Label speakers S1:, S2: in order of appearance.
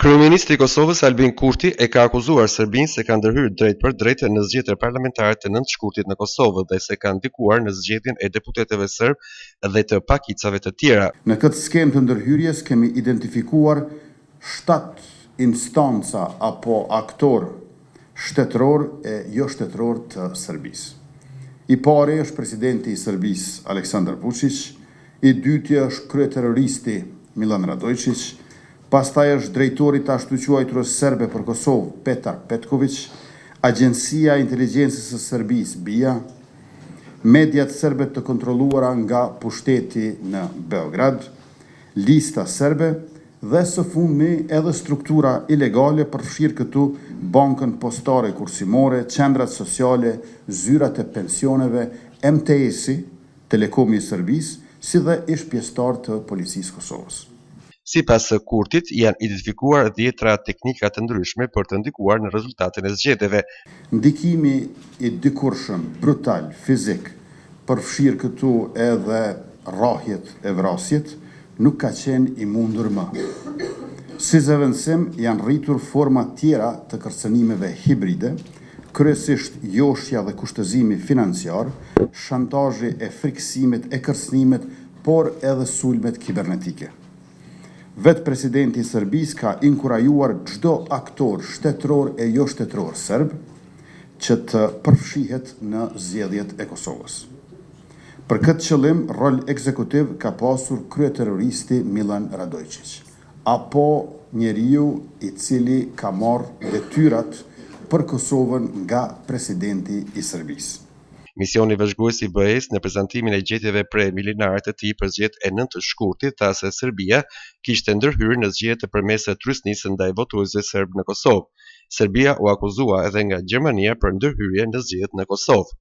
S1: Kryeministri i Kosovës, Albin Kurti, e ka akuzuar Serbinë se ka ndërhyrë drejtpërdrejt në zgjedhjet parlamentare të 9 shkurtit në Kosovë dhe se ka ndikuar në zgjedhjen e deputetëve serbë dhe të pakicave të tjera.
S2: Në këtë skemë të ndërhyrjes kemi identifikuar 7 instanca apo aktorë shtetërorë e joshtetërorë të Serbisë. I pari është presidenti i Serbisë, Aleksandar Vučić, i dyti është kryeterroristi Milan Radoičić, pastaj është drejtori i të ashtuquajturës serbe për Kosovë, Petar Petković, Agjencia e Inteligjencës së Serbisë, BIA, mediat serbe të kontrolluara nga pushteti në Beograd, Lista Serbe dhe së fundmi edhe struktura ilegale përfshirë këtu Bankën Postare Kursimore, qendrat sociale, zyrat e pensioneve, MTS-i, Telekomi i Serbisë, si dhe ish pjesëtarë të Policisë Kosovës.
S1: Sipas Kurtit, janë identifikuar dhjetra teknika të ndryshme për të ndikuar në rezultatin e zgjedhjeve.
S2: Ndikimi i dikurshëm brutal, fizik, përfshirë këtu edhe rrahjet e vrasjet, nuk ka qenë i mundur më. Si zëvendësim janë rritur forma tjera të kërcënimeve hibride, kryesisht joshja dhe kushtëzimi financiar, shantazhi e frikësimet e kërcënimet, por edhe sulmet kibernetike. Vetë presidenti i Serbisë ka inkurajuar çdo aktor shtetëror e joshtetëror serb që të përfshihet në zgjedhjet e Kosovës. Për këtë qëllim rol ekzekutiv ka pasur kryeterroristi Milan Radoičić, apo njeriu i cili ka marrë detyrat për Kosovën nga presidenti i Serbisë.
S1: Misioni vëzhgues i BE-së në prezantimin e gjetjeve preliminare të tij për zgjedhjet e 9 shkurtit tha se Serbia kishte ndërhyrë në zgjedhjet përmes trysnisë ndaj votuesve serbë në Kosovë. Serbia u akuzua edhe nga Gjermania për ndërhyrje në zgjedhjet në Kosovë.